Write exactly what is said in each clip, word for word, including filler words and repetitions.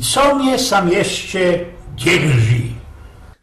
Co mie sam jeszcze dzierży?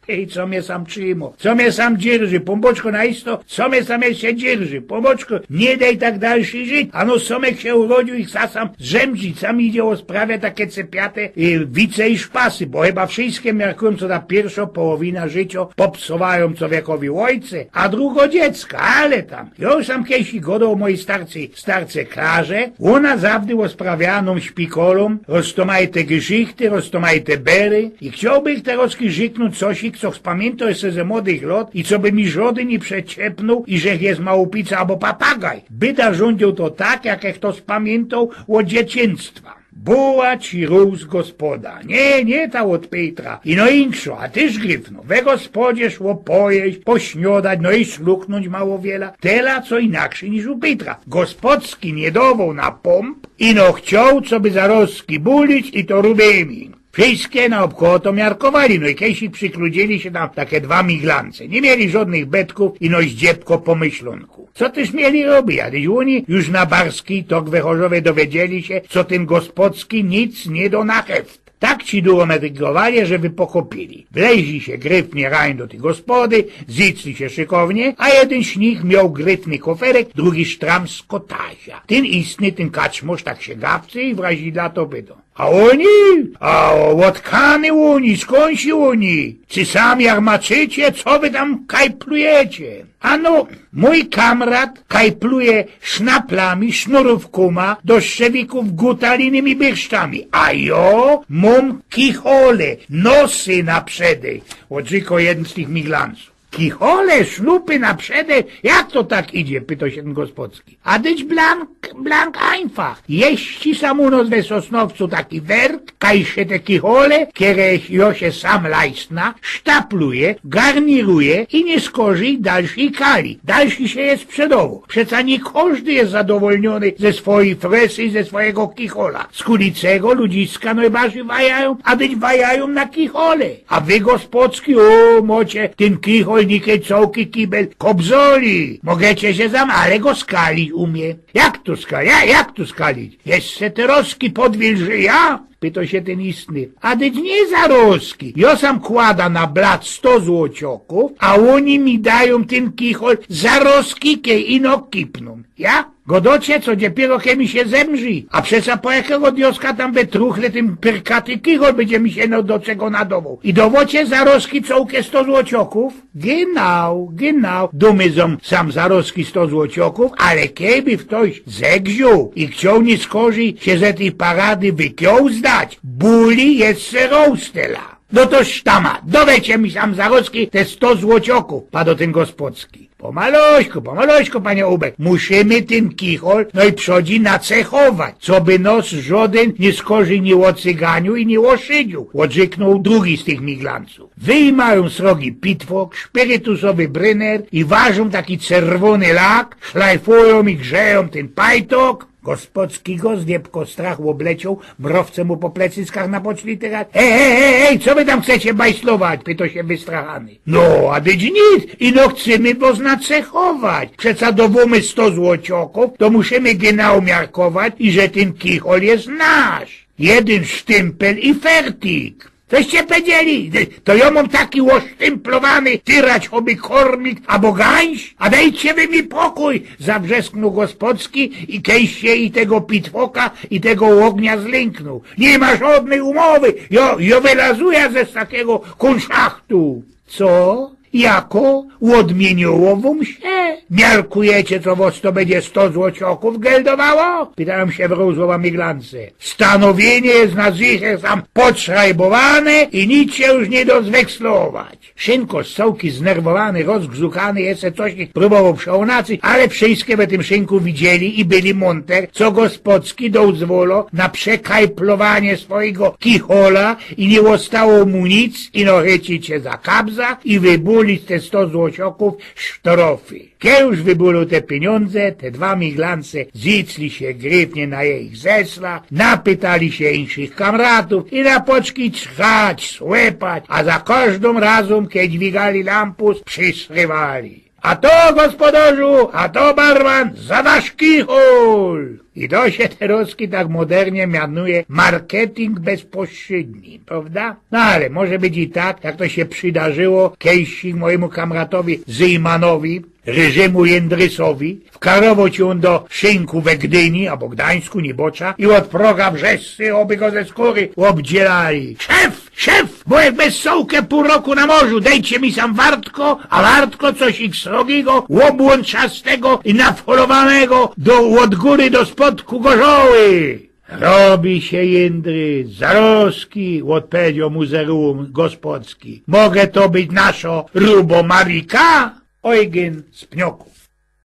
Ej, co mie sam trzymo? Co mie sam dzierży? Pōnbōczku, na isto, co mie sam jeszcze dzierży? Pōnbōczku, niy dej tak dalszy żyć. Ano, Somek sie urodziōł i chca sam zemrzeć. Sam idzie ô sprawia take cepiate, y, wice i szpasy, bo chyba wszyjske miarkujōm, co ta piyrszŏ połowina życiŏ popsuwajōm cowiekowi ôjce, a drugŏ dziecka, ale tam. Jŏ sam kejś godoł ô mojij starce, starce Klarze, ôna zawdy ôsprawiała nōm szpikolōm roztōmajte geszichty, roztōmajte bery i chciołbych terŏzki rzyknōńć cosik, co spamiyntōm jeszcze ze młodych lŏt i co by mi żŏdyn niy przeczepnōł, iże je małupica abo papagaj. Byda rzōndziōł to tak, jak jech to spamiyntōł ô dzieciństwa. Buła ci rōz gospoda. Niy, niy ta ôd Pejtra. Ino inkszŏ, a tyż gryfnŏ. We gospodzie szło pojeść, pośniŏdać, no i szluknōńć mało wiela. Tela, co inakszyj niż u Pejtra. Gospodski niy dowoł na pōmp, ino chcioł, coby zarozki bulić i to rubymi. Wszyjske naôbkoło to miarkowali, no i kejsik przikludziyli sie tam take dwa miglance. Niy mieli żŏdnych bedkōw, ino zdziebko pōmyślōnku. Co tyż mieli robić, a tyż ôni już na Barskij, tok we Chorzowie, dowiedzieli sie, co tyn Gospodski nic niy do na heft. Tak ci duło medygrowali, że wy pokopiyli. Wleźli sie gryfnie rajn do tyj gospody, zjicli sie szykownie, a jedyn z nich mioł gryfny koferek, drugi sztram z kotazia. Tyn istny, tyn kaczmŏrz tak sie gapcy i wrazidlŏ to pytŏ. A ôni? A ôdkany ôni, skōndzi ôni? Czy sam jarmaczycie, co wy tam kajplujecie? Ano, mōj kamrat kajpluje sznaplami, sznurōwkōma do strzewikōw, gutalinymi byrszczami, a jŏ mōm kichole, nosy na przedej, ôdrzykoł jedyn z tych miglancōw. Kichole, sznupy na przedej, jak to tak idzie? Pytŏ sie tyn Gospodski. A dyć blank, blank einfach. Jeździ sam u nos we Sosnowcu taki werk, kaj sie te kichole, kere jŏ sie sam lajstna, sztapluje, garniruje i niy skorzij dalszyj kali. Dalszyj sie je sprzedowoł. Przeca niy kożdy je zadowolniōny ze swojij fresy i ze swojigo kichola. Skuli tego ludziska nojbardzij wajajōm, a dyć wajajōm na kichole. A wy, Gospodski, ô, mocie tyn kichol, nikej cołki kibel kobzoli. Mogecie sie zam-, ale go skalić umie. Jak to skalić? Ja-, jak to skalić? Jeszcze terŏzki podwilżyja? Pytŏ sie tyn istny. A dyć niy zarŏzki. Jŏ sam kłada na blat sto złociŏkōw, a ôni mi dajōm tyn kichol zarŏzki, kej ino kipnōm. Ja? Godŏcie, co dopiyro kej mi sie zemrzi? A przeca po jakigo diŏska tam we truchle tyn pyrkaty kichol bydzie mi sie no do czego nadowoł? I dowocie zarŏzki cołke sto złociŏkōw? Genau, genau. Dōmy zōm sam zarŏzki sto złociŏkōw, ale kejby ftoś zegrzōł i chcioł niy skorzij sie ze tyj parady wykiołzdać, buli jeszcze rostela. No to sztama, dŏwejcie mi sam zarŏzki te sto złociŏkōw, padŏ tyn Gospodski. Pomaluśku, pomaluśku, panie Ubek, musimy tyn kichol nojprzōdzi nacechować, coby nos żŏdyn niy skorzij niy ô cyganiu i niy ô szydziu, ôdrzyknōł drugi z tych miglancōw. Wyjmajōm srogi pitwok, szpirytusowy bryner i warzōm taki czerwōny lak, szlajfujōm i grzejōm tyn pajtok. Gospodski go z niepko strach ôbleciōł, mrowce mu po plecyskach napoczli tyrać. Hej, hej, hej, hej, co wy tam chcecie bajslować? Pytŏ sie wystrachany. No, a dyć nic, ino chcymy wŏs nacechować. Przeca dowōmy sto złociŏkōw, to musimy genau miarkować, iże tyn kichol je nasz. Jedyn sztympel i fertik. Coście pedzieli? To jŏ mōm taki ôsztymplowany, tyrać choby kornik abo gańś? A dejcie wy mi pokōj! Zawrzesknōł Gospodski i kejś sie i tego pitwoka, i tego ôgnia zlynknōł. Niy ma żŏdnyj umowy! Jŏ, jŏ wylazuja ze takigo kunszachtu! Co? Jako? Ôdmiynioło wōm sie? Miarkujecie, co wŏs to bydzie sto złociŏkōw geldowało? Pytajōm sie wrōzłowa miglance. Stanowienie je na zycher sam podszrajbowane i nic sie już niy dŏ zwekslować. Szynkŏs cołki znerwowany, rozgzukany, jeszcze coś próbowoł przeōnacyć, ale wszyjske we tym szynku widzieli i byli mōnter, co Gospodski dozwolŏ na przekajplowanie swojigo kichola i niy ôstało mu nic, ino chycić sie za kabza i wybulić te sto złociŏkōw sztrofy. Kej już wybulił te piniōndze, te dwa miglance zjicli sie gryfnie na jejich zesla, napytali sie inkszych kamratōw i napoczli czchać, słepać, a za kożdym razym, kej dźwigali lampus, przisrywali: „A to, gospodŏrzu, a to, barman, za wasz kichol!” I to sie terŏzki tak modernie mianuje marketing bezpośredni, prŏwda? No ale może być i tak, jak to sie przydarzyło kejś mojymu kamratowi Zyjmanowi, Ryżymu Jędrysowi, wkarowoł sie ôn do szynku we Gdyni abo Gduńsku, niy bŏcza, i ôd proga wszyscy, ôby go ze skōry ôbdzielali: „Szef, szef, bo jak bez sołkã pōł roku na morzu, dejcie mi sam wartko, a wartko coś ich srogigo, ôbłōnczastego i nafolowanego do, ôd gōry do spodku gorzoły”. „Robi sie, Jędrys, zarŏzki”, ôdpowiedzioł mu ze rułōm gospodski. „Mogã to być naszo rubomarika?” Ojgyn z Pniokōw.